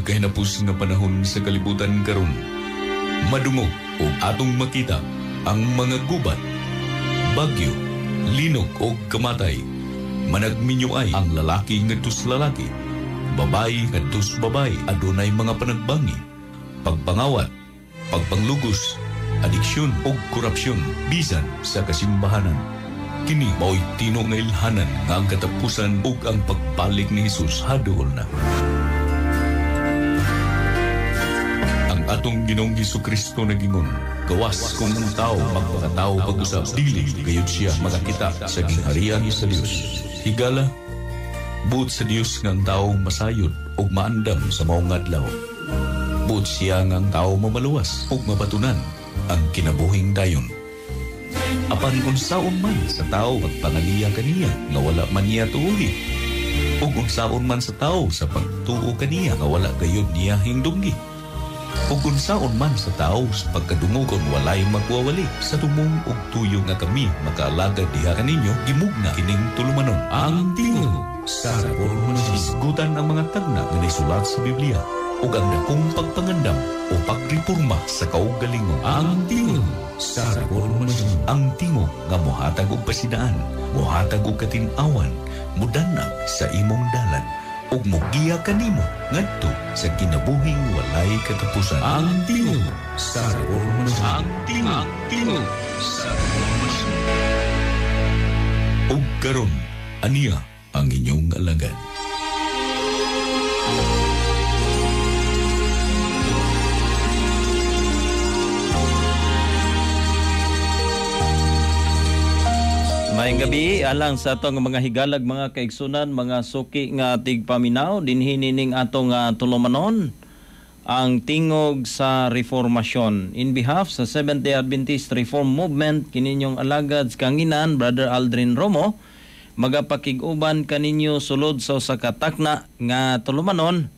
Nagkahinapos nga panahon sa kalibutan karon, madungog o atong makita ang mga gubat, bagyo, linog o kamatay. Managminyo ay ang lalaki ngadto sa lalaki, babae ngadto sa babae, adunay mga panagbangi, pagpangawat, pagpanglugos, adiksyon o korupsyon bisan sa kasimbahanan. Kini mao'y tinuod nga ilhanan nga ang katapusan ug ang pagbalik ni Hesus haduol na. Ang atong Ginoong Hesukristo nagingon, gawas kung ang tao magpakatao pag-usab, dili gayud siya makakita sa gingharian sa Dios. Higala, buot sa Dios nga ang tao masayod ug maandam sa maong adlaw. Buot siya nga ang tao mamaluwas ug mabatunan ang kinabuhing dayon. Apan unsaon man sa tao pagpangaliya kaniya nga wala man niya tuuhi, ug unsaon man sa tao sa pagtuo kaniya nga wala gayud niya hingdunggi, ug unsaon man sa tao sa pagkadungog kon walay magwawali sa tumong ug tuyo nga kami makaalagad diha kaninyo, gimugna kining tulumanon. Ang Tingog sa Reformasyon. Hisgutan ang mga tagna nga naisulat sa Biblia ug ang dakong pagpangandam o pagreporma sa kaugalingon. Ang Tingog sa Reformasyon. Ang tingog nga mohatag og pasidaan, mohatag og katin-awan, mudanag sa imong dalan ug mogiya kanimo ngadto sa kinabuhing walay katapusan. Ang Tingog sa Reformasyon. Ang Tingog, Tingog sa Reformasyon. Ug karon, aniya ang inyong alagad. Maayong gabi alang sa atong mga higalag, mga kaigsunan, mga suki nga tigpaminaw dinhi nining atong tulumanon, ang Tingog sa Reformasyon. In behalf sa Seventh-day Adventist Reform Movement, kininyong alagad kanginan Brother Aldrin Romo, magapakig-uban kaninyo sulod sa usa ka takna nga tulumanon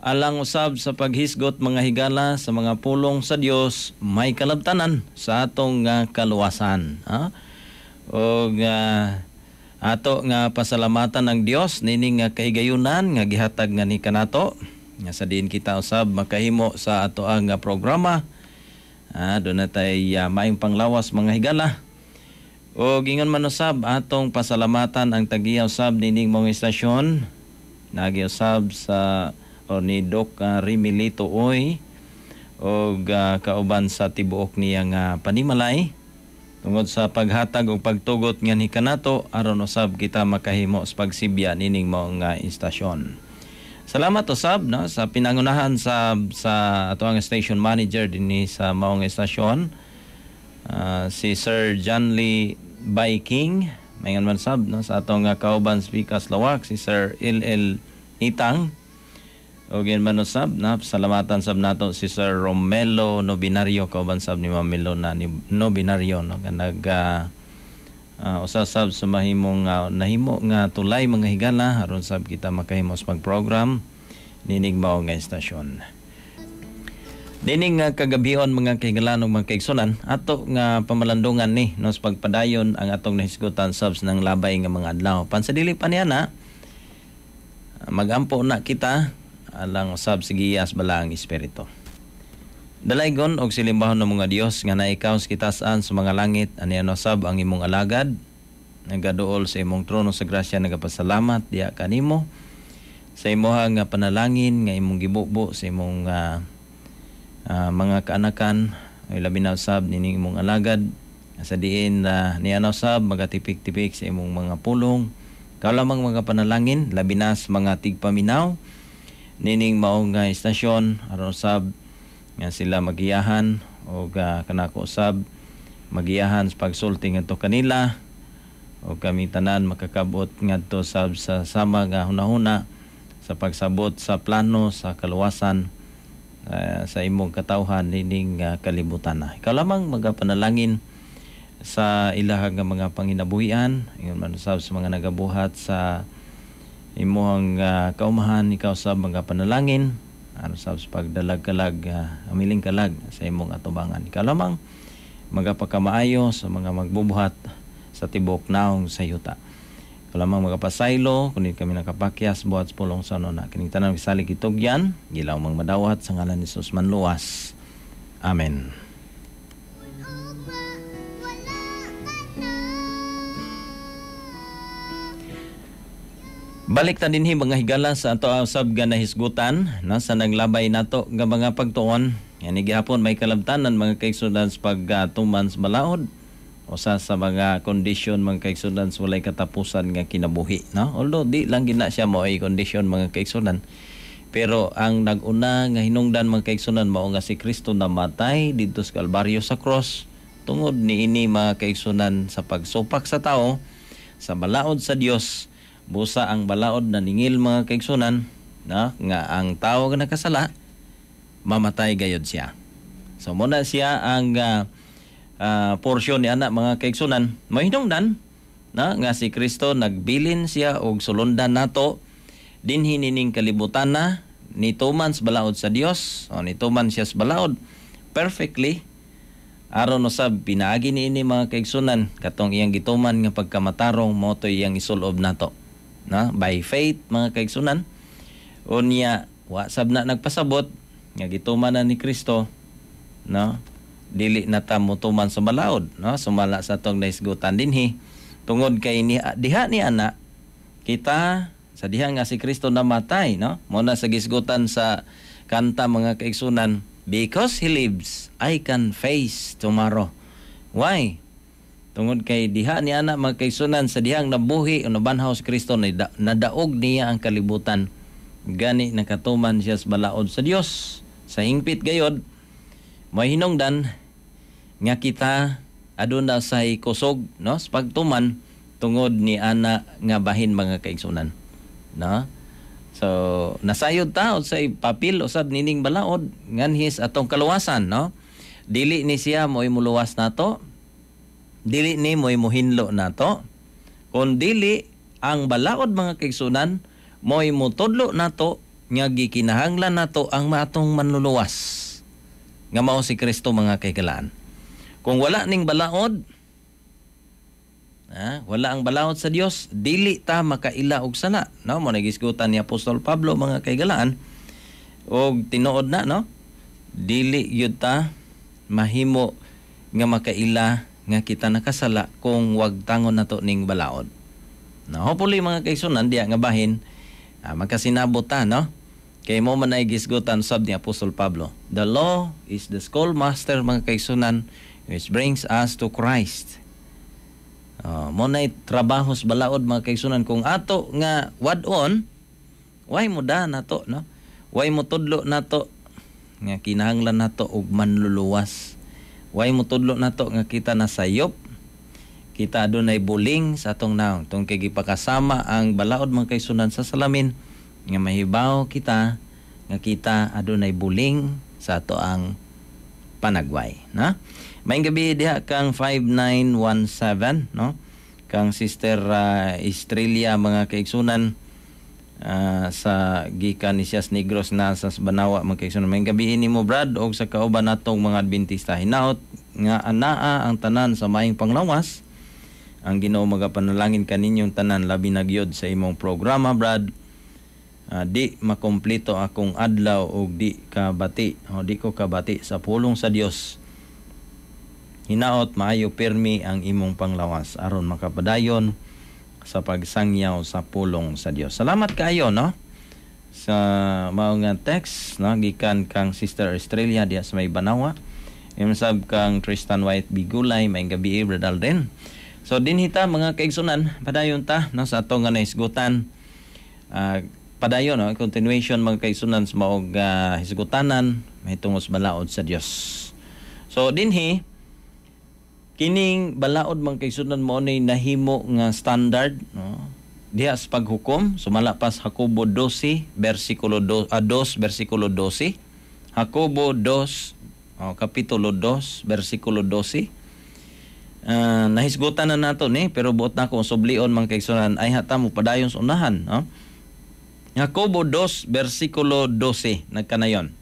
alang usab sa paghisgot mga higala sa mga pulong sa Dios may kalabtanan sa atong kaluwasan. Ha? Og ato nga pasalamatan ang Dios nining nga kahigayunan nga gihatag nga ni kanato nga sa diin kita usab makahimo sa ato ang programa. Doon na tay maayong panglawas mga higala. Og ingon man usab atong pasalamatan ang tagiya usab nining mong istasyon nagi usab sa o ni Doc Rimilito Oy og kauban sa tibuok niya nga panimalay tungod sa paghatag o pagtugot nga ni kanato aron usab kita makahimo sa pagsibya nining mao nga istasyon. Salamat usab no sa pinangunahan sa atoang station manager dinhi sa maong istasyon, si Sir John Lee Biking. Maingon man sab no sa atong kauban speaker Lawak si Sir LL Itang. Og yan man usab na salamatan sab nato si Sir Romelo Nobinario kauban sab ni Ma'am Melona Nobinario no nga nag usa sab sa mahimong nahimo nga tulay mga higala aron sab kita makahimo sa pag-program nining mao nga istasyon. Nining kagabion mga kahigalan ug mga kaigsunan ato nga pamalandungan ni no sa pagpadayon ang atong nahisgutan sab ng labay nga mga adlaw. Pansadili pa niya na magampo na kita alang usab sigiyas balaang espiritu. Dalaygon og silimbahon ng mga Dios nga naikaw sa kitasan sa mga langit, ani usab ang imong alagad nagaduol sa imong trono sa grasya, nagapasalamat diha kanimo sa imuha nga panalangin nga imong gibubo sa imong mga kaanakan, ay labi na usab nining imong alagad sa diin niya usab magatipik-tipik sa imong mga pulong. Ikaw lamang mga panalangin labi na sa mga tigpaminaw nining maong nga istasyon aron usab nga sila magiyahan og kanako usab magiyahan sa pagsulti ngadto kanila og kami tanan makakabot ngadto sab sa sama nga hunahuna sa pagsabot sa plano sa kaluwasan sa imong katawhan nining kalibutan na. Ikaw lamang magapanalangin sa ilahang nga mga panginabuhian, ingon man usab sa mga nagabuhat sa imuhang kaumahan, ikaw sa mga panalangin ano sab sa pagdalag-kalag, amiling kalag sa imong atubangan. Ikaw lamang magapakamaayo sa mga magbubuhat sa tibok naong sa yuta. Ikaw lamang magapasaylo kundi kami nakapakyas buhat sa pulong sa na kining tanan gisalig itugyan gilaw mang madawat sa ngalan ni Jesus manluwas. Amen. Balik ta dinhi mga higala sa ato usab nga nahisgutan, no, sa naglabay nato nga mga pagtuon. Yani gihapon may kalabtanan mga kaigsunan sa pagtuman sa balaod usa sa mga kondisyon mga kaigsunan sa walay katapusan nga kinabuhi, no? Although di lang gina siya mao ay kondisyon mga kaigsunan, pero ang nag-una nga hinungdan mga kaigsunan mao nga si Kristo namatay didto sa Kalbaryo sa cross tungod niini mga kaigsunan sa pagsupak sa tao sa balaod sa Dios. Busa ang balaod na ningil mga kaigsunan, no, nga ang tao nga nakasala mamatay gayod siya. So muna siya ang porsyon ni ana mga kaigsunan. Mahinungdan na nga si Kristo nagbilin siya og sulundan nato dinhi nining kalibutan na nituman sa balaod sa Dios o nituman siya sa balaod perfectly aron usab pinaagi niini mga kaigsunan katong iyang gituman nga pagkamatarong mao toy iyang isulob nato, na by faith mga kaigsunan. Unya wa sab na nagpasabot nga gituman na ni Kristo, no, dili na ta motuman sa balaod, no, sumala sa atong nahisgutan dinhi tungod kay ni diha ni ana kita sa diha nga si Kristo namatay, no, mo na sa gisgutan sa kanta mga kaigsunan, because he lives I can face tomorrow. Why? Tungod kay diha ni ana mga kaigsunan sa dihang nabuhi o nabanhaw si Kristo, nadaog niya ang kalibutan, gani nakatuman siya sa balaod sa Dios sa hingpit gayod. May hinungdan nga kita aduna say kusog, no, sa pagtuman tungod ni ana nga bahin mga kaigsunan, no? So nasayod ta unsay papel usab nining balaod nganhis atong kaluwasan, no? Dili ni siya mo'y muluwas nato, dili ni mo'y muhinlo nato, kun dili ang balaod mga kaigsunan mo'y mutudlo nato nga gikinahanglan nato ang maatong manluluwas nga mao si Kristo mga kaigsunan. Kung wala ning balaod, wala ang balaod sa Dios, dili ta makaila og sala, no? Mo nagisgutan ni Apostol Pablo mga kaigalaan og tinuod na, no, dili gyud ta mahimo nga makaila nga kita nakasala kung wag tangon nato ning balaod. No, hopefully mga kaigsunan diya nga bahin magkasinabot ta, no? Kay mo man ay gisgutan sab ni Apostol Pablo. The law is the schoolmaster mga kaigsunan which brings us to Christ. Mo nay trabaho sa balaod mga kaigsunan kung ato nga wad-on, way mo da nato, no? Way mo tudlo nato nga kinahanglan nato og manluluwas. Way mo tudlo nato nga kita nasayop, kita adunay buling sa atong naong. Tungod kay gipakasama ang balaod mga kaigsunan sa salamin nga mahibaw kita nga kita adunay buling sa ato ang panagway, na? Maayong gabi diha kang 5917, no? Kang Sister Estrella mga kaigsunan sa gikan ni Sias Negros na sa Banawa mga kaigsunan. Maayong gabi nimo Brad og sa kauban natong mga Adventista. Hinaot nga anaa ang tanan sa maayong panglawas. Ang Ginoo magapanalangin kaninyong tanan labi na gyud sa imong programa Brad. Di makumpleto akong adlaw og di kabati o di ko kabati sa pulong sa Dios. Hinaot maayo pirmi ang imong panglawas aron makapadayon sa pagsangyaw sa pulong sa Dios. Salamat kaayo, no, sa mao nga text, no, gikan kang Sister Australia diha sa may Banawa. Imsab kang Tristan White Bigulay, maayong gabi Brad Alden. So dinhi ta mga kaigsunan, padayon ta, no, sa atong nga nahisgutan. Padayon, no, continuation mga kaigsunan sa maog hisgutanan mahitungod sa balaod sa Dios. So dinhi kining balaod mga kaigsunan mo ni nahimo nga standard, no, diha sa paghukom. Sumala pa sa Jacobo 12 versikulo 2 versikulo 12. Jacobo 2 kapitulo 2 versikulo 12. Nahisgutan na nato ni, pero buot na akong sublion mga kaigsunan ay hata mo padayon sa unahan, no? Jacobo 2 versikulo 12 nagkanayon.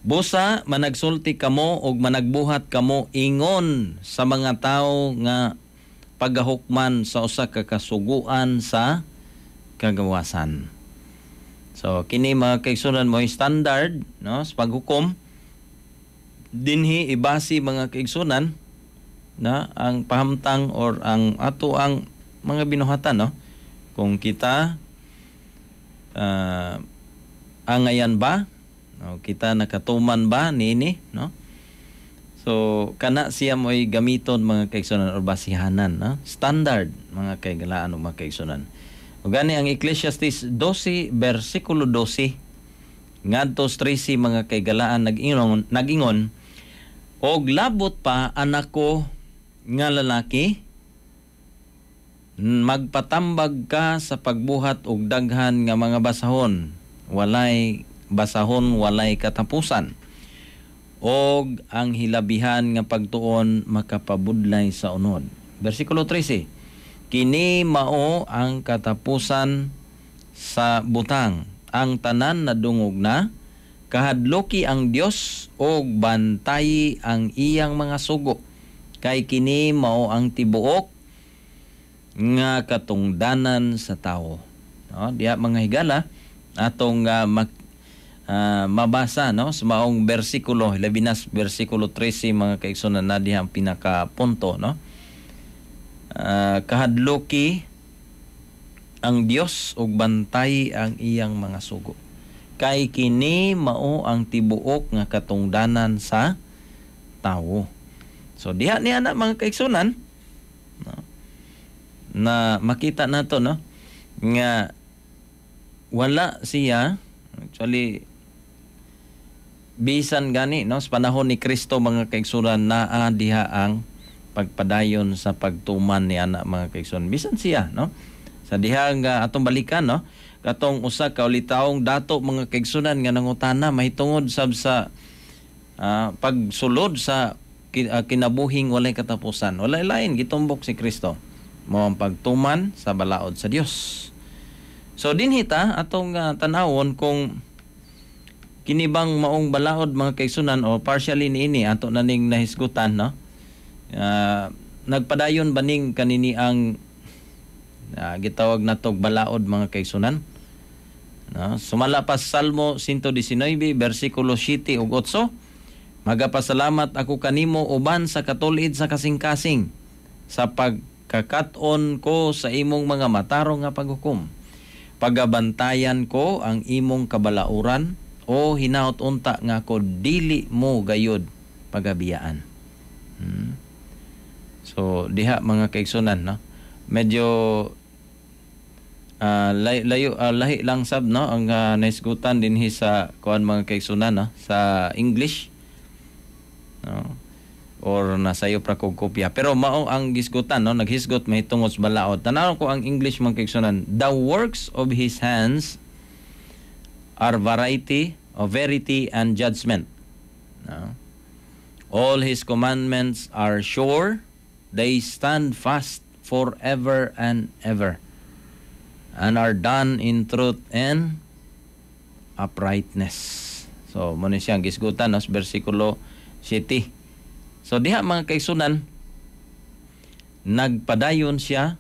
Busa managsulti kamo og managbuhat kamo ingon sa mga tawo nga pagahukman sa usa ka kasuguan sa kagawasan. So kini, mga kaigsunan, mo standard, no, sa paghukom. Dinhi ibasi, mga kaigsunan, na ang pahamtang or ang ato ang mga binuhatan, no, kung kita angayan ba, no, kita nakatuman ba niini, no? So kana siya mo'y gamiton, mga kaigsunan, or basihanan, no, standard, mga kaigalaan o mga kaigsunan. Ug gani ang Ecclesiastes 12 bersikulo 12 ngadto 13, mga kaigalaan, nagingon, "Og labot pa, anak ko nga lalaki, magpatambag ka sa pagbuhat og daghan nga mga basahon, walay basahon, walay katapusan, og ang hilabihan nga pagtuon makapabudlay sa unod." Bersikulo 13, "Kini mao ang katapusan sa butang, ang tanan nadungog na. Kahadloki ang Dios og bantayi ang iyang mga sugo, kay kini mao ang tibuok nga katungdanan sa tawo." No, diha, mga higala, atong mabasa, no, sa maong bersikulo, labi na sa bersikulo 13, mga kaigsunan, na diha ang pinakapunto, no? Kahadloki ang Dios ug bantay ang iyang mga sugo, kay kini mao ang tibuok nga katungdanan sa tawo. So diha niya na, mga kaigsunan, no, na makita nato, no, nga wala siya actually bisan gani, no, sa panahon ni Kristo, mga kaigsunan, naa diha ang pagpadayon sa pagtuman ni ana, mga kaigsunan, bisan siya, no, sa diha nga atong balikan, no, katong usa ka ulitawong dato, mga kaigsunan, nga nangutana mahitungod sab sa pagsulod sa kinabuhing walay katapusan. Walay lain gitumbok si Kristo, mao ang pagtuman sa balaod sa Dios. So dinhi ta atong tanawon kung kini bang maong balaod, mga kaigsunan, o partially niini ato na ning nahisgutan, no? Nagpadayon ba ning kanini ang gitawag natog balaod, mga kaigsunan, no? Sumala pa sa Salmo 119 bersikulo 7 ug 8, "Magapasalamat ako kanimo uban sa katulid sa kasing-kasing, sa pagkakat-on ko sa imong mga matarong nga paghukom. Pagabantayan ko ang imong kabalauran, o hinaot unta nga ako dili mo gayud pagabiyaan." So diha, mga kaigsunan, no, medyo layo, lahi lang sab, no, ang nahisgutan dinhi sa kuan, mga kaigsunan, no, sa English, no, or nasayop ra kog kopya, pero mao ang gisgutan, no, naghisgot mahitungod sa balaod. Tanaw ko ang English, mga kaigsunan: "The works of his hands are variety of verity and judgment," no? "All his commandments are sure. They stand fast forever and ever and are done in truth and uprightness." So mao ni siyang gisgutan, no, sa bersikulo 7. So diha, mga kaigsunan, nagpadayon siya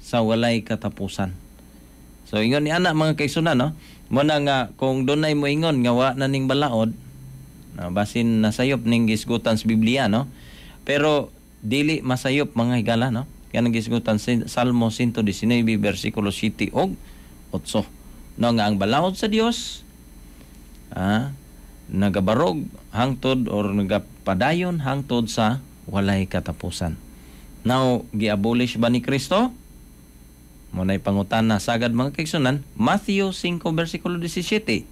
sa walay katapusan. So ingon ni ana, mga kaigsunan, no, mo na nga kung dunay moingon nga wa na ning balaod, na basin nasayop ning gisgutan sa Biblia, no? Pero dili masayop, mga higala, no? Kaya gisgutan sa Salmo 119 bersikulo 7 og 8, no, nga ang balaod sa Dios nagabarog hangtod or nagapadayon hangtod sa walay katapusan. Now, gi-abolish ba ni Kristo? Mo na'y pangutana sagad, mga kaigsunan. Matthew 5 versikulo 17.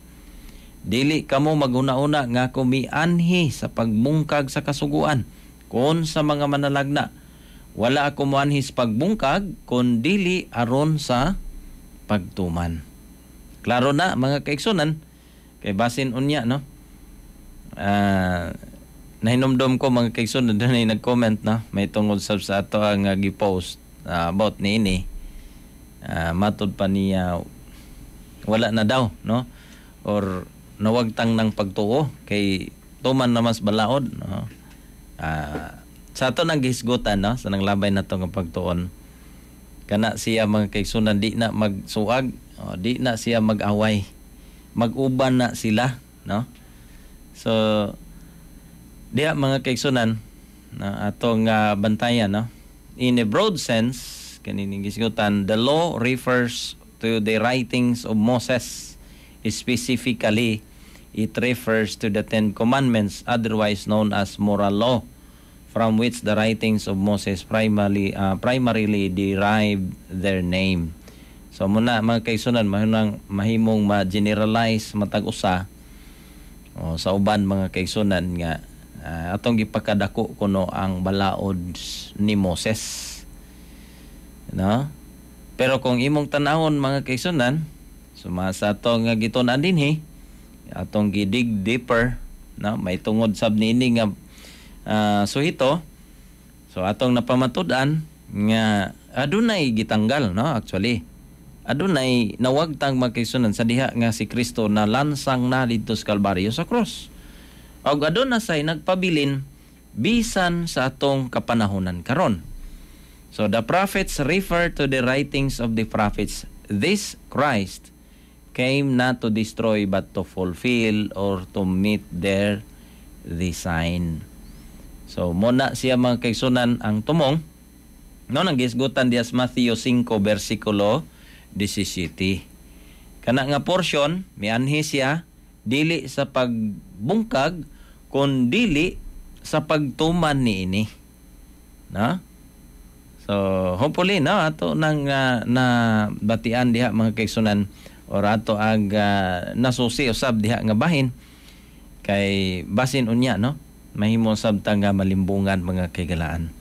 "Dili kamo maghuna-una nga ako mianhi sa pagbungkag sa kasuguan kon sa mga manalagna. Wala ako moanhi sa pagbungkag kon dili aron sa pagtuman." Klaro na, mga kaigsunan, kay basin unya, no. Nahinumdom ko, mga kaigsunan, doon ay nag-comment, no, may tungod sa ato ang gi-post about niini. Matod pa niya wala na daw, no, or nawagtang ng pagtuo kay tuman naman sa balaod, no. Sa ato nang gihisgutan, no, sa nang labay na to nga pagtuon, kana siya, mga kaigsunan, di na magsuag, o, di na siya mag-away, mag-uban na sila, no? So diha, mga kaigsunan, na atong bantayan, no, in a broad sense, kanining gisgutan, the law refers to the writings of Moses. Specifically, it refers to the Ten Commandments, otherwise known as moral law, from which the writings of Moses primarily derive their name. So muna, mga kaigsunan, mahunang mahimong ma-generalize matag usa o sa uban, mga kaigsunan, nga atong gipakadako kuno ang balaod ni Moses. No? Pero kung imong tanawon, mga kaigsunan, suma sa atong nga gitun-an dinhi, atong gidig deeper, no, may tungod sab niini nga suhito. So atong napamatud-an nga adunay gitanggal, no, actually. Adunay nawagtang, mga kaigsunan, sa diha nga si Kristo na lansang na didto sa Kalbaryo, sa cross. Og aduna say nagpabilin bisan sa atong kapanahonan karon. So the prophets refer to the writings of the prophets. This Christ came not to destroy but to fulfill or to meet their design. So muna siya, mga kaigsunan, ang tumong, no, nang gisgutan diya sa Matthew 5 versikulo 17. Kana nga portion mianhi siya dili sa pagbungkag kun dili sa pagtuman niini. No? So hopefully, no, ato nang na batian diha, mga kaigsunan, or ato ang nasusi usab diha nga bahin kay basin unya, no, mahimo sab ta nga malimbungan, mga kaigalaan.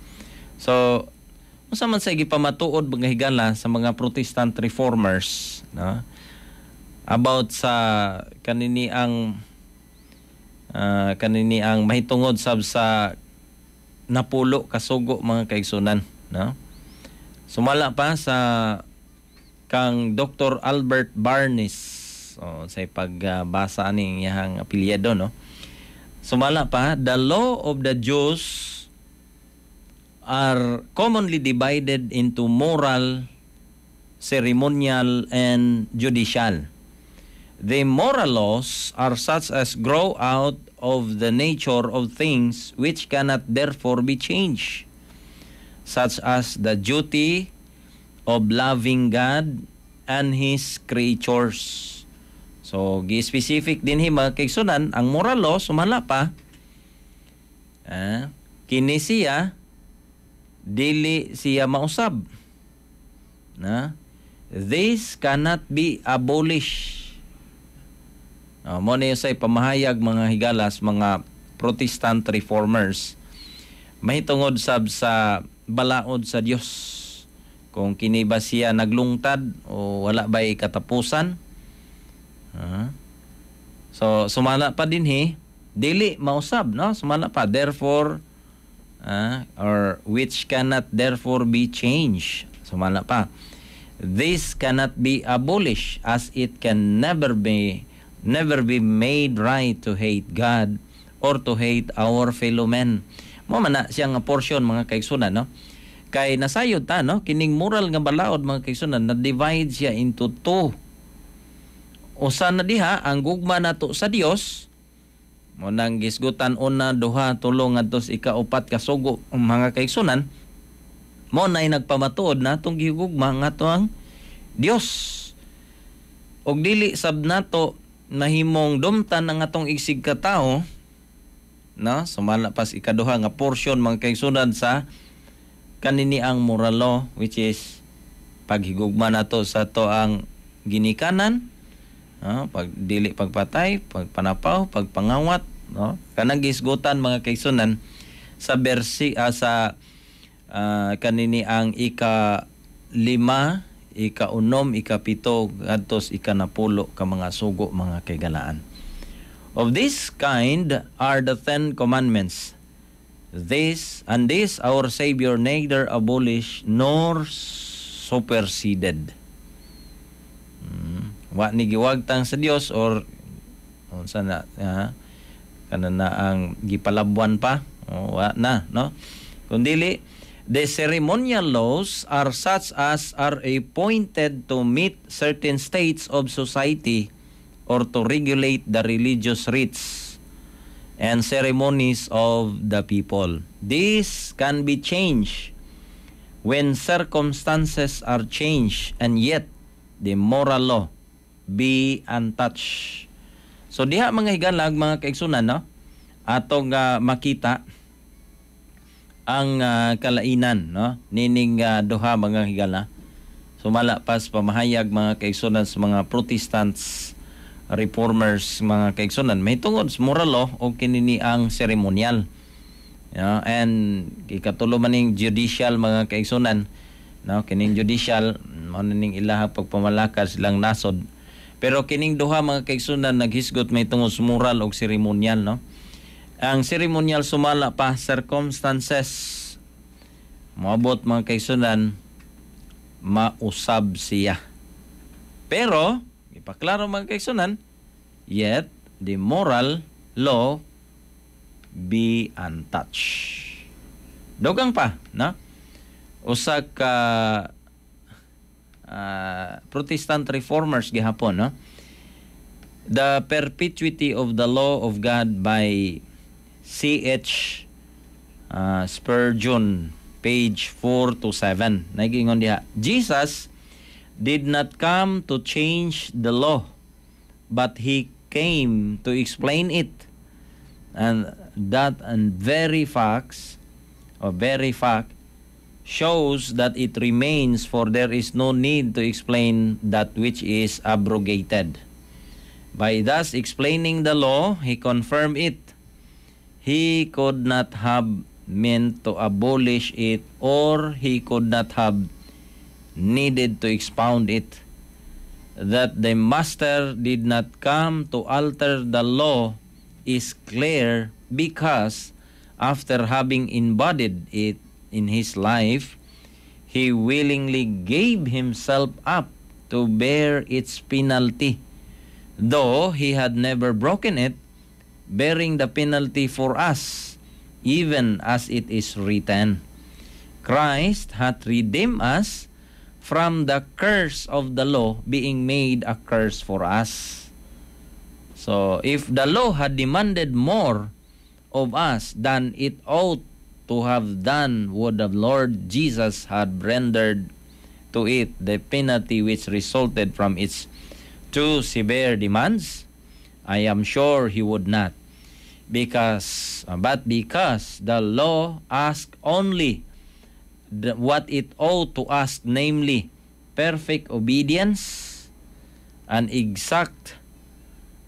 So unsa man sa gipamatuod, mga higala, sa mga Protestant reformers, no, about sa kanini ang mahitungod sab sa 10 kasugo, mga kaigsunan, no? Sumala pa sa kang Dr. Albert Barnes, oh, sa pagbasa ani iyang apelyido, no, sumala pa, the law of the Jews are commonly divided into moral, ceremonial and judicial. The moral laws are such as grow out of the nature of things, which cannot therefore be changed, such as the duty of loving God and His creatures. So, gi-specific din mga kaigsunan, ang moral law, sumala pa, kini siya, dili siya mausab. Na? This cannot be abolished. Mo na say pamahayag, mga higalas, mga Protestant reformers mahitungod sab sa balaod sa Dios, kung kini ba siya naglungtad o wala ba'y katapusan. So sumala pa dinhi, dili mausab, no, sumala pa, therefore or which cannot therefore be changed. Sumala pa, this cannot be abolished, as it can never be made right to hate God or to hate our fellow men. Mo man na siya nga portion, mga kaigsunan, no? Kay nasayod ta, no, kining moral nga balaod, mga kaigsunan, na divide siya into two. Usa na diha ang gugma nato sa Dios, mo nang gisgutan una, duha, tulo ngadto sa ikaupat ka sugo, mga kaigsunan, mo nay nagpamatuod na atong gihugma nga ato ang Dios. Og dili sab nato nahimong dumtan ang atong isig katao, no, sumala pas ikaduha nga portion, mga kaigsunan, sa kanini ang moral law, which is paghigugma nato sa ato ang ginikanan, no, pag dili pagpatay, pagpanapaw, pagpangawat, no, kanang gisgutan, mga kaigsunan, sa bersi sa kanini ang ika-5, ika-6, ika-7 ngadto sa ika-10 ka mga sugo, mga kaigalaan. Of this kind are the Ten Commandments. This and this our Savior neither abolished nor superseded. Wa ni giwagtang sa Dios or unsa na, kana na ang gipalabwan pa, oh, wa na, no? Kung dili, the ceremonial laws are such as are appointed to meet certain states of society or to regulate the religious rites and ceremonies of the people. This can be changed when circumstances are changed and yet the moral law be untouched. So diha, mga higalag, mga kaigsunan, no, atong makita ang kalainan, no, nining duha, mga higala. Sumala pas pamahayag, mga kaigsunan, sa mga Protestants Reformers, mga kaigsunan, may tungod sa moral law o kinini ang ceremonial. Yeah, and ikatulo maning judicial, mga kaigsunan, no? Kining judicial mao ning ilaha pagpamalakad silang nasod. Pero kining duha, mga kaigsunan, naghisgot may tungod sa moral og ceremonial, no? Ang ceremonial, sumala pa circumstances, moabot, mga kaigsunan, mausab siya. Pero ipaklaro, mga kaigsunan, yet the moral law be untouched. Dugang pa, no? Usa ka Protestant Reformers gihapon, no? The Perpetuity of the Law of God by C.H. Spurgeon, page 4 to 7. Nagingon diha, "Jesus did not come to change the law, but he came to explain it. And that and very facts or very fact shows that it remains, for there is no need to explain that which is abrogated. By thus explaining the law, he confirmed it. He could not have meant to abolish it, or he could not have needed to expound it. That the Master did not come to alter the law is clear because after having embodied it in his life, he willingly gave himself up to bear its penalty, though he had never broken it, bearing the penalty for us, even as it is written, 'Christ hath redeemed us from the curse of the law, being made a curse for us.' So, if the law had demanded more of us than it ought to have done, would the Lord Jesus had rendered to it the penalty which resulted from its too severe demands? I am sure he would not. But because the law asked only what it ought to ask, namely perfect obedience and exact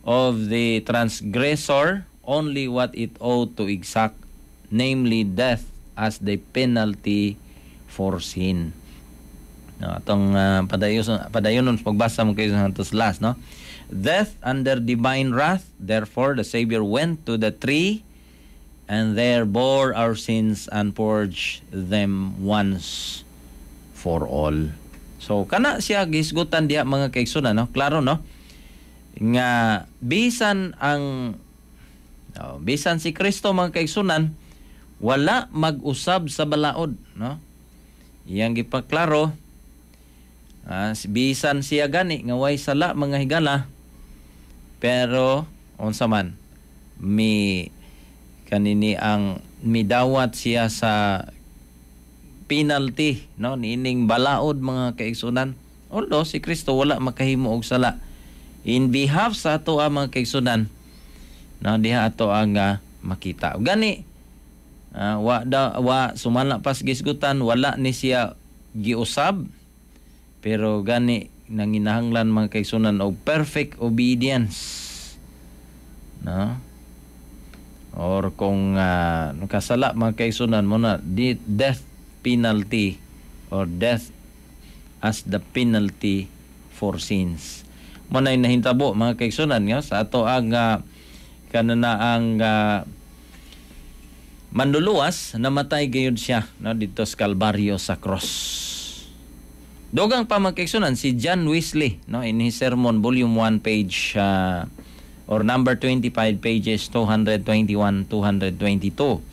of the transgressor only what it ought to exact, namely death as the penalty for sin." No, atong padayon padayon pagbasa mo kayo sa last, no? "Death under divine wrath, therefore the Savior went to the tree and there bore our sins and purged them once for all." So kana siya gisgutan diha, mga kaigsunan, no? Klaro, no? Nga bisan ang oh, bisan si Kristo, mga kaigsunan, wala mag-usab sa balaod, no? Iyang gipaklaro, bisan siya gani nga way sala, mga higala, pero unsa man mi kanini ang midawat siya sa penalty, no, niining balaod, mga kaigsunan, although si Kristo wala makahimo og sala. In behalf sa ato ang mga kaigsunan, no, diha ato ang makita gani, wa da wa sumala pas gisgutan, wala ni siya giusab, pero gani nanginahanglan, mga kaigsunan, og perfect obedience, no, or kung nakasala, mga kaigsunan, mo na di death penalty or death as the penalty for sins. Mo na nahintabo, mga kaigsunan, nga sa ato ang kanana ang Manluluwas, namatay gayud siya, no, dito sa Kalbaryo, sa cross. Dugang pa, mga kaigsunan, si John Wesley, no, in his sermon, volume 1, page or number 25, pages 221 222.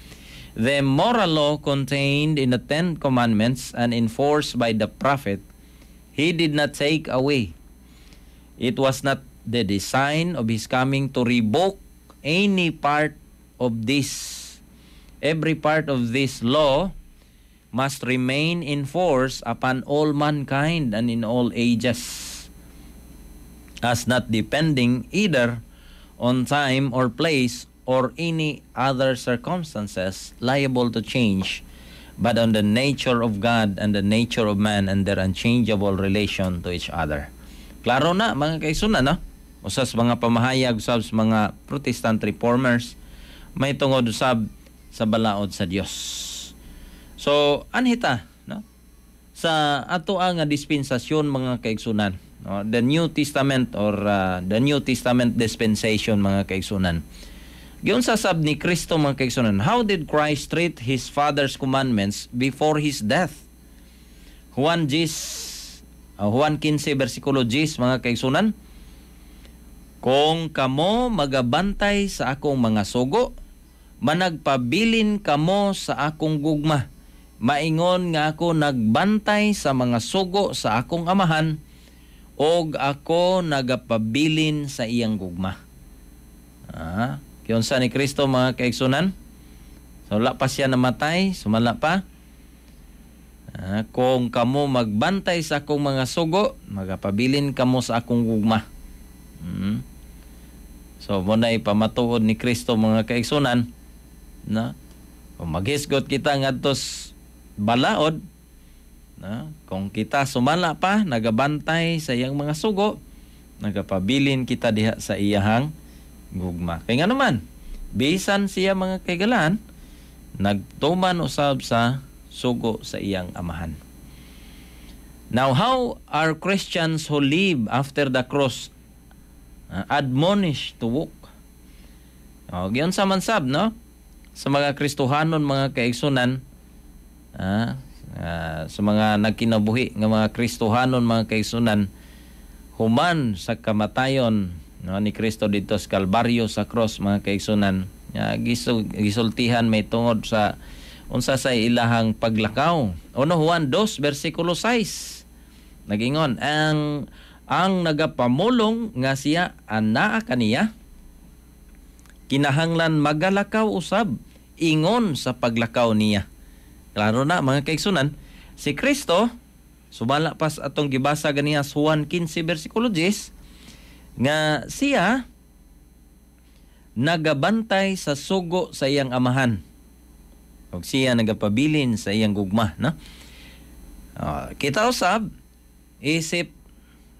The moral law contained in the Ten Commandments and enforced by the prophet, he did not take away. It was not the design of his coming to revoke any part of this. Every part of this law must remain in force upon all mankind and in all ages, as not depending either on time or place or any other circumstances liable to change, but on the nature of God and the nature of man and their unchangeable relation to each other. Klaro na, mga kaigsuonan, no? Usa sa mga pamahayag usab sa mga Protestant reformers may tungod usab sa balaod sa Dios. So, anhi ta, no? Sa ato ang dispensasyon, mga kaigsunan, no? The New Testament or the New Testament dispensation, mga kaigsunan. Giunsa sab ni Kristo, mga kaigsunan? How did Christ treat his Father's commandments before his death? Juan 10, Juan 15 versikulo 10, mga kaigsunan. "Kung kamo magabantay sa akong mga sugo, managpabilin kamo sa akong gugma. Maingon nga ako nagbantay sa mga sugo sa akong Amahan, og ako nagapabilin sa iyang gugma." Ah, giunsa ni Kristo, mga kaigsunan? So, wala pa siya namatay, sumala pa. Ah, "Kung kamo magbantay sa akong mga sugo, magapabilin kamo sa akong gugma." So, mao na pamatuod ni Kristo, mga kaigsunan, na kung maghisgot kita ngadto balaod, na kung kita sumala pa nagabantay sa iyang mga sugo, nagapabilin kita diha sa iyahang gugma. Kay nga naman, bisan siya, mga kahigalaan, nagtuman usab sa sugo sa iyang Amahan. Now, how are Christians who live after the cross admonished to walk? O, giunsa man sab, no? Sa mga Kristohanon, mga kaigsunan, sa mga nagkinabuhi nga mga Kristohanon, mga kaigsunan, human sa kamatayon, no, ni Kristo dito sa Kalbaryo, sa cross, mga kaigsunan, gisultihan may tungod sa unsa sa ilahang paglakaw. 1 Juan 2 versikulo 6. Nagingon ang nagapamulong nga siya anaa kaniya kinahanglan magalakaw usab ingon sa paglakaw niya. Klaro na, mga kaigsunan, si Kristo, sumala pas atong gibasa ganiha sa Juan 15 versikulo 10, nga siya nagabantay sa sugo sa iyang Amahan. Ug siya nagapabilin sa iyang gugma, no? Kita usab isip,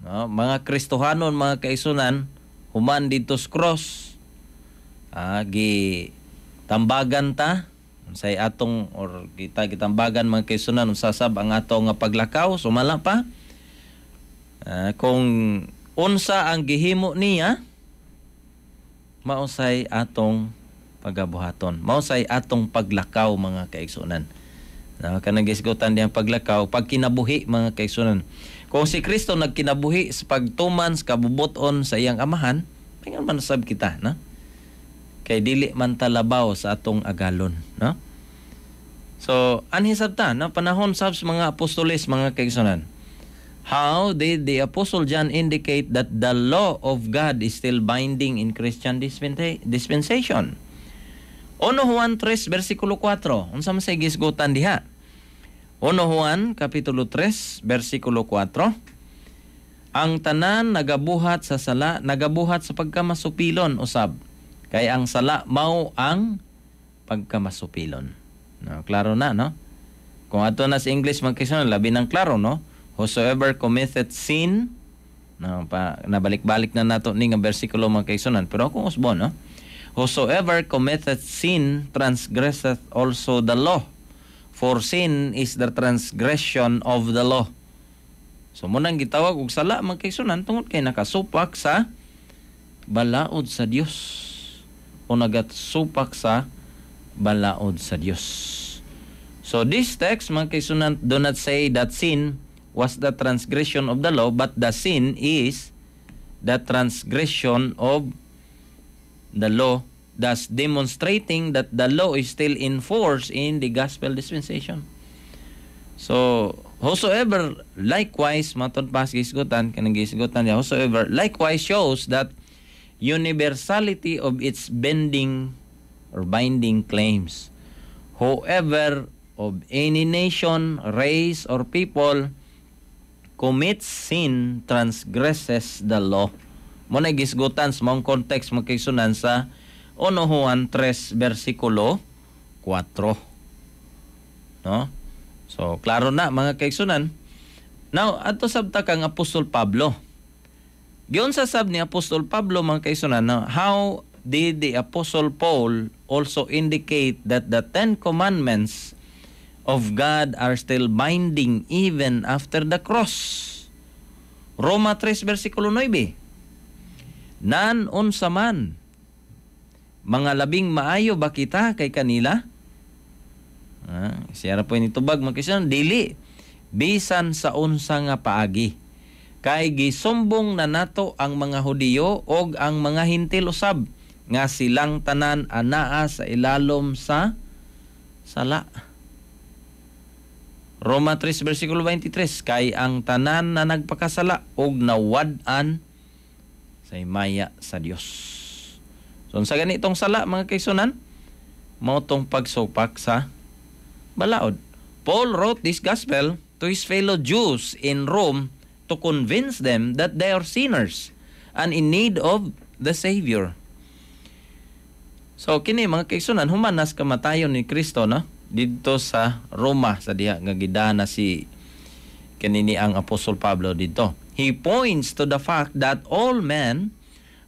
no, mga Kristohanon, mga kaigsunan, human dito sa cross, gi tambagan ta unsay atong or kita gitambagan, mga kaigsunan, unsa sab ang ato nga paglakaw sumala pa. Kung unsa ang gihimo niya, mao say atong pagabuhaton, mao say atong paglakaw, mga kaigsunan, na kanang gisgutan diyang paglakaw, pagkinabuhi, mga kaigsunan. Kung si Kristo nagkinabuhi sa pagtuman sa kabubuton sa iyang Amahan, ingon man sab kita, no? Kay dili man talabaw sa atong agalon, no? So anhi sab ta, no, panahon sab sa mga apostoles, mga kaigsunan. How did the Apostle John indicate that the law of God is still binding in Christian dispensation? 1 Juan 3 versikulo 4. Unsa man say gisgutan diha? 1 Juan kapitulo 3 versikulo 4. Ang tanan nagabuhat sa sala, nagabuhat sa pagkamasupilon usab. Kay ang sala mao ang pagkamasupilon. No, klaro na, no? Kung ato na sa English, mga kaigsunan, labi ng klaro, no? "Whosoever committeth sin," no, pa, nabalik-balik na nato ni nga bersikulo, mga kaigsunan, pero akong usbon, no? "Whosoever committeth sin transgresseth also the law. For sin is the transgression of the law." So mao nang gitawag og sala, mga kaigsunan, tungod kay nakasupak sa balaod sa Dios o nagasupak sa balaod sa Dios. So this text, mga kaigsunan, do not say that sin was the transgression of the law, but the sin is the transgression of the law. Thus demonstrating that the law is still in force in the gospel dispensation. So, whosoever likewise, matod pa sa gisgutan, kanang gisgutan niya, whosoever likewise shows that universality of its bending or binding claims. Whoever of any nation, race, or people commits sin transgresses the law. Mao na gisgutan sa maong context, mga kaigsuonan, sa 1 Juan 3 versikulo 4. No? So, klaro na, mga kaigsuonan. Now, adto sabta kang Apostol Pablo. Giunsa sab ni Apostol Pablo, mga kaigsuonan, no? How did the Apostle Paul also indicate that the Ten Commandments of God are still binding even after the cross? Roma 3 versikulo 9. Nan unsa man, mga labing maayo ba kita kay kanila? Ah, siya ra po nitubag, mga kaigsuonan, dili bisan sa unsa nga paagi. Kay gisumbong na nato ang mga Hudiyo og ang mga Hintil usab nga silang tanan anaa sa ilalom sa sala. Roma 3 versikulo 23, kay ang tanan na nagpakasala og nawad-an sa himaya sa Dios. So sa ganitong sala, mga kaigsuonan, mao tong pagsupak sa balaod. Paul wrote this gospel to his fellow Jews in Rome to convince them that they are sinners and in need of the Savior. So kini, mga kaigsuonan, human nas kamatayon ni Kristo, no, didto sa Roma sa diha nga gidana si kanini ang Apostol Pablo didto. He points to the fact that all men,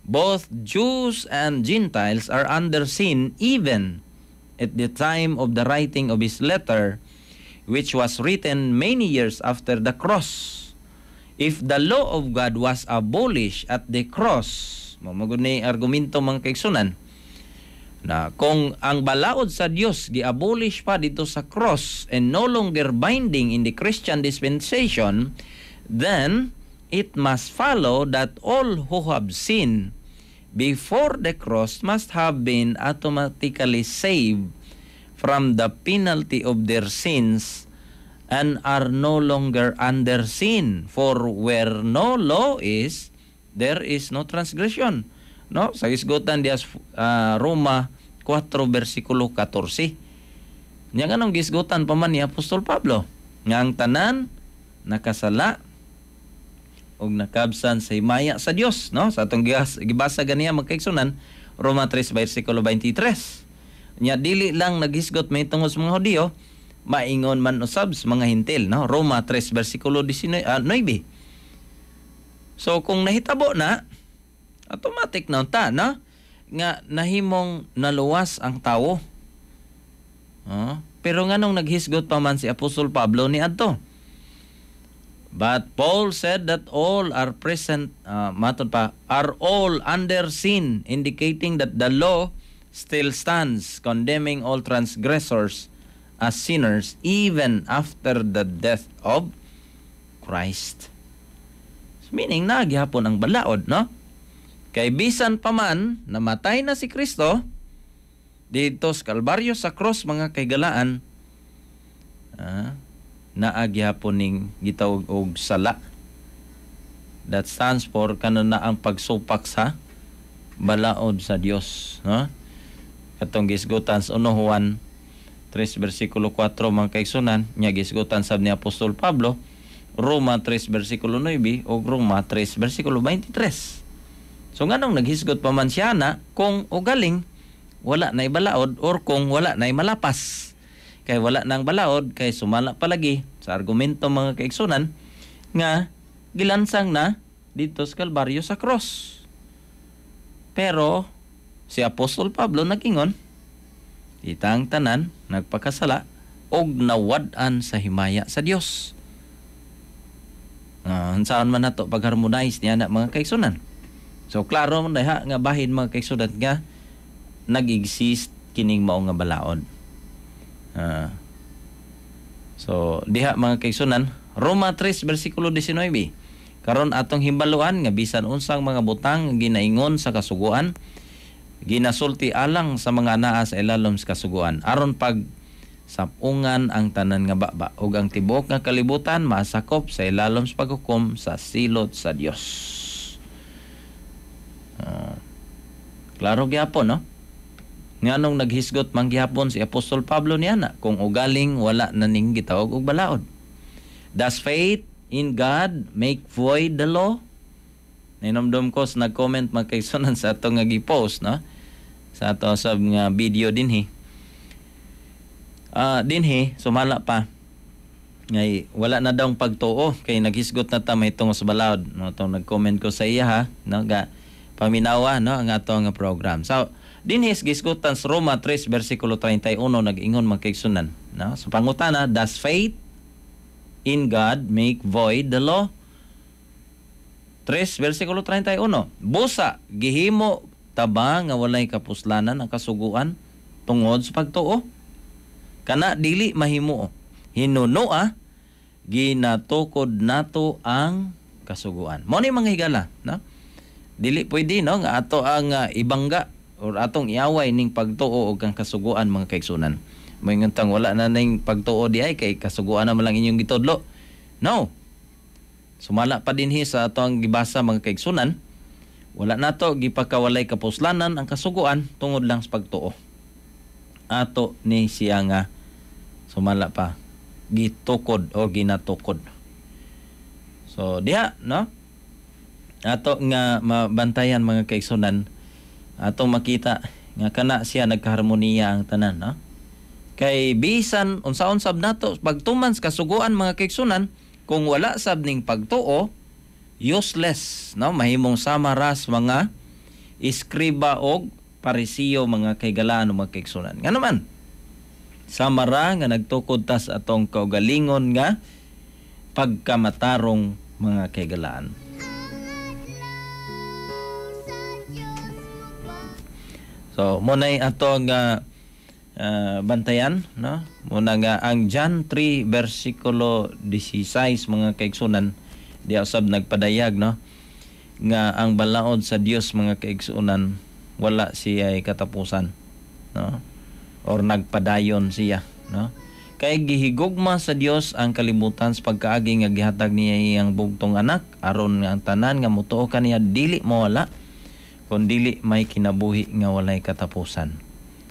both Jews and Gentiles, are under sin even at the time of the writing of his letter, which was written many years after the cross. If the law of God was abolished at the cross, mao ni argumento, mga kaigsuonan, na kung ang balaod sa Dios gi-abolish pa didto sa cross and no longer binding in the Christian dispensation, then it must follow that all who have sinned before the cross must have been automatically saved from the penalty of their sins and are no longer under sin, for where no law is, there is no transgression, no? Sa gisgutan diya Roma 4 versikulo 14. Nya nganong gisgutan pa man ni Apostol Pablo nga ang tanan nakasala ug nakabsan sa himaya sa Dios, no? Sa atong gibasa ganiya, mga kaigsuonan, Roma 3 versikulo 23. Nya dili lang naghisgot may tungod sa mga Hudiyo, maingon man usab sa mga Hintil, no? Roma 3 versikulo 19, 9. So kung nahitabo na, automatic na unta, no, nga nahimong naluwas ang tawo. Oh, pero nganong naghisgot pa man si Apostol Pablo ni adto? But Paul said that all are present, matod pa, are all under sin, indicating that the law still stands, condemning all transgressors as sinners even after the death of Christ. So, meaning, naa gihapon ang balaod, no? Kay bisan pa man, namatay na si Kristo didto sa Kalbaryo, sa cross, mga kahigalaan, naa gihapon ning gitawag og sala. That stands for kanon na ang pagsupak sa balaod sa Dios, no? Katong gisgutan sa 1 Juan 3 versikulo 4, mga kaigsuonan, nya gisgutan sab ni Apostol Pablo Roma 3 versikulo 9 ug Roma 3 versikulo 23. So nganong naghisgot pa man siya na kung ugaling wala na balaod or kung wala na malapas? Kay wala nang balaod kay sumala palagi sa argumento, mga kaigsuonan, nga gilansang na didto sa Kalbaryo sa cross. Pero si Apostol Pablo nagingon, itang tanan nagpakasala og nawad-an sa himaya sa Dios. Saan man nato pag-harmonize niya na, mga kaigsuonan? So klaro man diha nga bahin, mga kaigsuonan, nga nag-exist kining mao nga balaod. So diha, mga kaigsuonan, Roma 3 versikulo 19. Karon atong himbaluan nga bisan unsang mga butang nga ginaingon sa kasuguan, Ginasulti alang sa mga naa sa ilalom sa kasuguan aron pag sapungan ang tanan nga baba ug ang tibuok nga kalibutan masakop sa ilalom sa paghukom sa silot sa Dios. Klaro gyapon, no? Nganong naghisgot man gihapon si Apostol Pablo niana kung ugaling wala na ning gitawag og balaod? Does faith in God make void the law? Ninomdom ko sa nag-comment mga kaigsunan sa ato nga gi-post, no? Sa ato sab nga video dinhi. Dinhi sumala pa ngay wala na daw pagtuo kay naghisgot na ta mahitungod sa balaod, no? Tong nag-comment ko sa iya ha, no, ga paminawa, no, ang ato nga program. So dinhi gisgutan sa Roma 3 versikulo 31, nag-ingon mga kaigsunan, no? So pangutana, does faith in God make void the law? 3 versikulo 31. Busa gihimo taba nga walay kapuslanan ang kasuguan tungod sa pagtuo? Kana dili mahimo. Hinunoa ginatukod nato ang kasuguan. Mo ni mga higala, no? Dili pwede, no, nga ato ang ibangga or atong iaway ning pagtuo og ang kasuguan, mga kaigsunan. Moingon tang wala na ning pagtuo di ay kay kasuguan na man lang inyong gitudlo. No. Sumala pa dinhi sa ato ang gibasa, mga kaigsunan, wala nato gipakawalay kapuslanan ang kasuguan tungod lang sa pagtuo. Ato ni siya nga sumala pa gitukod o ginatukod. So diha, no? Ato nga mabantayan, mga kaigsunan, atong makita nga kana siya nagkaharmoniya ang tanan, no? Kay bisan unsaon sab nato pagtuman sa kasuguan, mga kaigsunan, kung wala sab ning pagtuo, useless, no? Mahimong sama ras mga iskriba og Parisiyo, mga kaigalaan o mga kaigsunan. Nga naman, sama ra nga nagtukod tas atong kaugalingon nga pagkamatarong, mga kaigalaan. So, muna'y ato nga bantayan, no? Muna nga ang John 3 versikulo 16, mga kaigsunan, di usab nagpadayag, no, nga ang balaod sa Dios, mga kaigsunan, wala siya katapusan, no, or nagpadayon siya, no? Kay gihigugma sa Dios ang kalibutan sa pagkaagi nga gihatag niya iyang bugtong anak aron nga ang tanan nga motuo kaniya dili mawala kun dili may kinabuhi nga walay katapusan.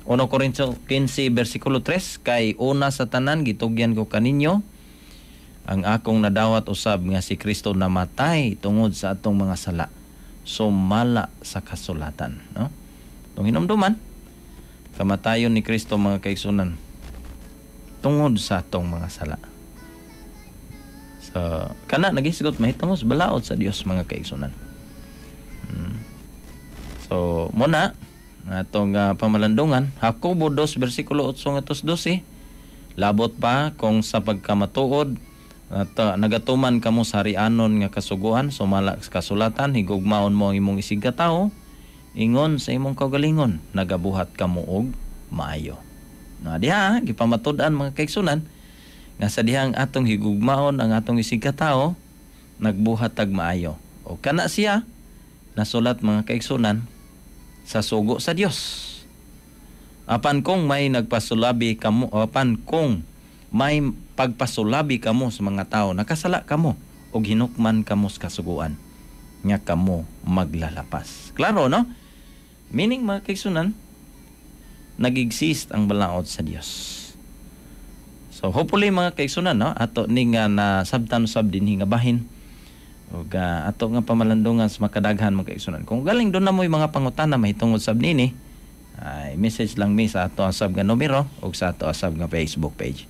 1 Corinto 15 versikulo 3, kay una sa tanan gitugyan ko kaninyo ang akong nadawat usab nga si Kristo namatay tungod sa atong mga sala sumala sa kasulatan, no? Tung hinumduman kamatayon ni Kristo, mga kaigsunan, tungod sa atong mga sala. So kana nagisgot mahitungod sa balaod sa Dios, mga kaigsunan. So muna atong pamalandungan, Jacobo 2 versikulo 8 ngadto 12, labot pa kung sa pagkamatuod at nagatuman kamo sa harianon nga kasuguan sumala sa kasulatan, higugmaon mo ang imong isig katawo ingon sa imong kaugalingon, nagabuhat kamo og maayo. Na diha gipamatud-an, mga kaigsunan, nga sa dihang atong higugmaon ang atong isig katawo, nagbuhat tag maayo. O kana siya nasulat, mga kaigsunan, sa sugo sa Dios. Apan kung may nagpasulabi kamo, apan kung may pagpasulabi kamo sa mga tao, nakasala kamo og hinukman kamo sa kasuguan nga kamo maglalapas. Klaro, no? Meaning, mga kaigsunan, nag-exist ang balaod sa Dios. So hopefully, mga kaigsunan, no, ato ni nga nasabtan sab dinhi nga bahin ug ato nga pamalandungan sa makadaghan, mga kaigsunan. Kung galing doon na mo'y mga pangutana mahitungod sab nini, ay message lang mi sa ato sab nga numero ug sa ato sab nga Facebook page.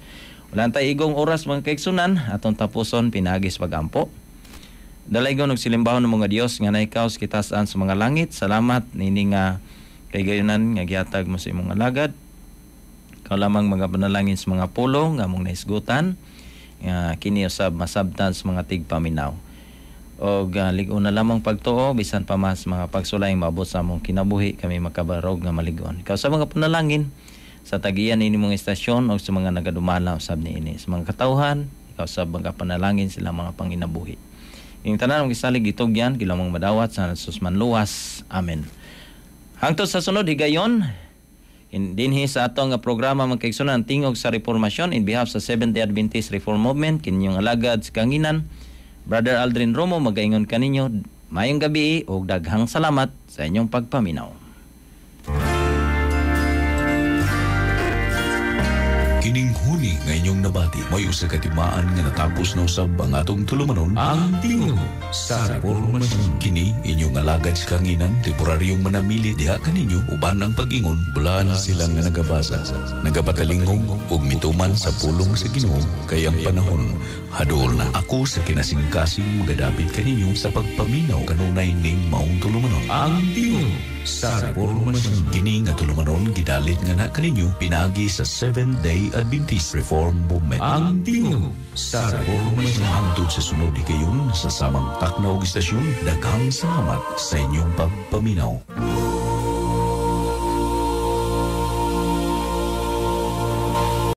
Wala tay igong oras, mga kaigsunan, atong tapuson pinaagis pagampo. Dalaygon og silimbahon ng mga Dios nga naikaw sa kitasan sa mga langit. Salamat nini nga kaigayunan nga gihatag mo sa imong alagad. Ikaw lamang mga panalangin sa mga pulong nga among nahisgutan nga kini usab masabtan sa mga tigpaminaw. Og lig-on na lamang pagtuo bisan pa mas mga pagsulay maabot sa among kinabuhi, kami makabarog nga malig-on. Ikaw sa mga panalangin sa tagiyan ini mong istasyon o sa mga nagadumala usab niini sa mga katawhan, ikaw sa mga panalangin sila mga panginabuhi. Ing tanan ang gisalig gitugyan gilamang madawat sa Jesus manluwas. Amen. Hangtod sa sunod higayon, dinhi sa atong nga programa, mga kaigsunan, Tingog sa Reformasyon, in behalf sa Seventh-day Adventist Reform Movement, kinyong alagad sa kanginan, Brother Aldrin Romo, magaingon kaninyo, maayong gabi ug daghang salamat sa inyong pagpaminaw. Kining huni nga inyong nabati, may usa ka timaan nga natapos na usab ang atong tulumanon, ang Tingog sa Reformasyon. Kini inyong alagad sa kanginan, temporaryong manamili diha kaninyo uban ang pag-ingon, bulaan sila nga nagabasa, nagapatalingog ug mituman sa pulong sa Ginoo, kay ang panahon haduol na. Ako sa kinasingkasing magadapit kaninyo sa pagpaminaw kanunay ning maong tulumanon, ang Tingog sa Reformasyon. Kini nga tulumanon gidalit nga na kaninyo pinaagi sa Seventh Day Adventist Reform Movement. Ang Tingog sa Reformasyon. Hangtod sa sunod higayon sa samang takna og istasyon, daghang salamat sa inyong pagpaminaw.